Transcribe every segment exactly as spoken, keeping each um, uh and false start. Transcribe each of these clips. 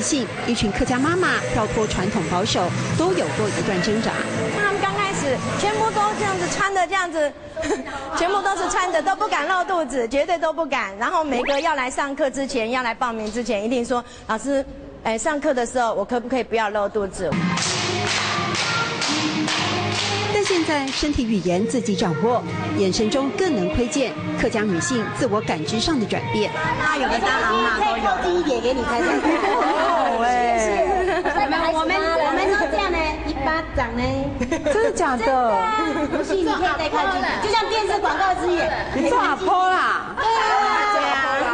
性，一群客家妈妈跳脱传统保守，都有过一段挣扎。他们刚开始全部都这样子穿的这样子，全部都是穿的，都不敢露肚子，绝对都不敢。然后每个要来上课之前，要来报名之前，一定说：“老师，哎，上课的时候我可不可以不要露肚子？”但现在身体语言自己掌握，眼神中更能窥见客家女性自我感知上的转变。那有的当然啦，都有。靠近一点给你猜猜看。我们我们我们都这样呢，一巴掌呢。真的假的？不信你可以再靠近，就像电视广告之眼。你做阿婆啦？对啊，对啊。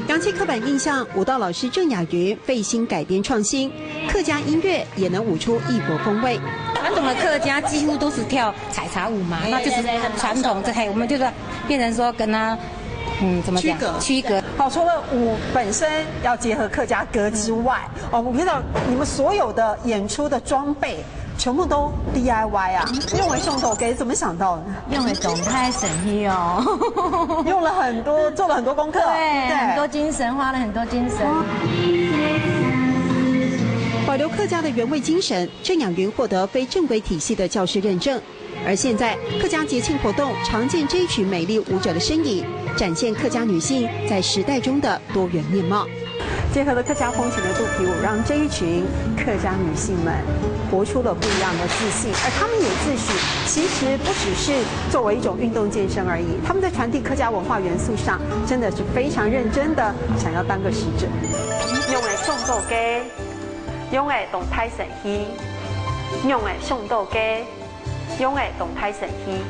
扬弃刻板印象，舞蹈老师郑雅云费心改编创新，客家音乐也能舞出异国风味。传统的客家几乎都是跳采茶舞嘛，那就是传统这，嘿，我们就是变成说跟他，嗯，怎么讲？区隔。区隔。好，除了舞本身要结合客家歌之外，哦，我看到你们所有的演出的装备全部都 D I Y 啊，用个宋豆给怎么想到的？用个动态神器哦。用了很多，做了很多功课，对，对。很多精神，花了很多精神。保留客家的原味精神，郑雅云获得非正规体系的教师认证。而现在，客家节庆活动常见这一群美丽舞者的身影，展现客家女性在时代中的多元面貌。结合了客家风情的肚皮舞，让这一群客家女性们活出了不一样的自信，而她们也自诩，其实不只是作为一种运动健身而已，她们在传递客家文化元素上真的是非常认真的，想要当个使者。用个宋豆给，用个动态神器，用个宋豆给。 用个动态神器。